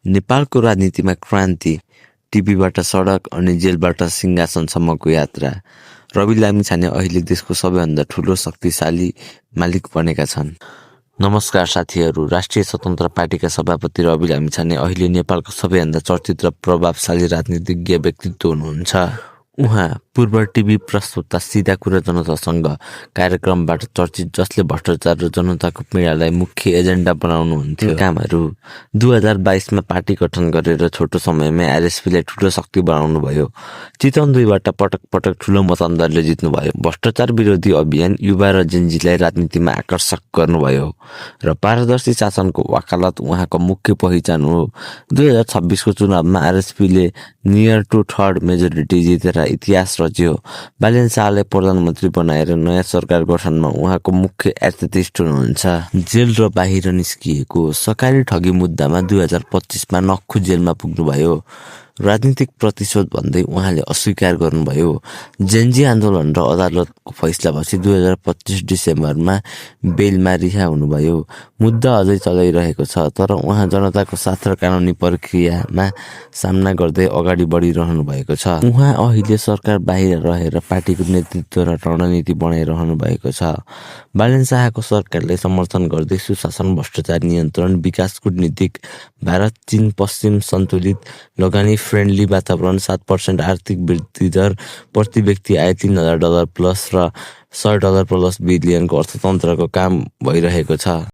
नेपालको राजनीतिमा क्रान्ति, टिभीबाट सडक अनि जेलबाट सिंहासनसम्मको यात्रा। रवि लामिछाने अहिले देशको सबैभन्दा ठूलो शक्तिशाली मालिक बनेका छन्। नमस्कार साथीहरू, राष्ट्रिय स्वतन्त्र पार्टीका सभापति रवि लामिछाने अहिले नेपालको सबैभन्दा चर्चित र प्रभावशाली राजनीतिज्ञ व्यक्तित्व हुनुहुन्छ। उहाँ पूर्व टिभी प्रस्तुता सीधा कुरा जनतासँग कार्यक्रमबाट चर्चित, जसले भ्रष्टाचार र जनताको पीडालाई मुख्य एजेन्डा बनाउनुहुन्थ्यो। कामहरू 2022 मा पार्टी गठन गरेर छोटो समयमै आरएसपीलाई ठूलो शक्ति बनाउनु भयो। चितवन 2बाट पटक पटक ठूलो मतअन्तरले जित्नुभयो। भ्रष्टाचार विरोधी अभियान, युवा र जेन्जीलाई राजनीतिमा आकर्षक गर्नुभयो र पारदर्शी शासनको वकालत उहाँको मुख्य पहिचान हो। 2026 को चुनावमा आरएसपीले नियर टु थर्ड मेजोरिटी जितेर इतिहास रच्यो। बालेन शाहलाई प्रधानमन्त्री बनाएर नयाँ सरकार गठनमा उहाँको मुख्य एथेटिस्ट हुनुहुन्छ। जेल र बाहिर निस्किएको सरकारी ठगी मुद्दामा 2025 मा नक्खु जेलमा पुग्नुभयो। राजनीतिक प्रतिशोध भन्दै उहाँले अस्वीकार गर्नुभयो। जेन्जी आन्दोलन र अदालतको फैसलापछि 2025 डिसेम्बरमा बेलमा रिहा हुनुभयो। मुद्दा अझै चलिरहेको छ, तर उहाँ जनताको साथ र कानुनी प्रक्रियामा सामना गर्दै अगाडि बढिरहनु भएको छ। उहाँ अहिले सरकार बाहिर रहेर पार्टीको नेतृत्व र रणनीति बनाइरहनु भएको छ। बालेन शाहको सरकारलाई समर्थन गर्दै सुशासन, भ्रष्टाचार नियन्त्रण, विकास, कूटनीतिक, भारत चीन पश्चिम सन्तुलित, लगानी फ्रेन्डली वातावरण, 7% आर्थिक वृद्धि दर, प्रति व्यक्ति आय $3,000 प्लस र $100 प्लस बिलियनको अर्थतन्त्रको काम भइरहेको छ।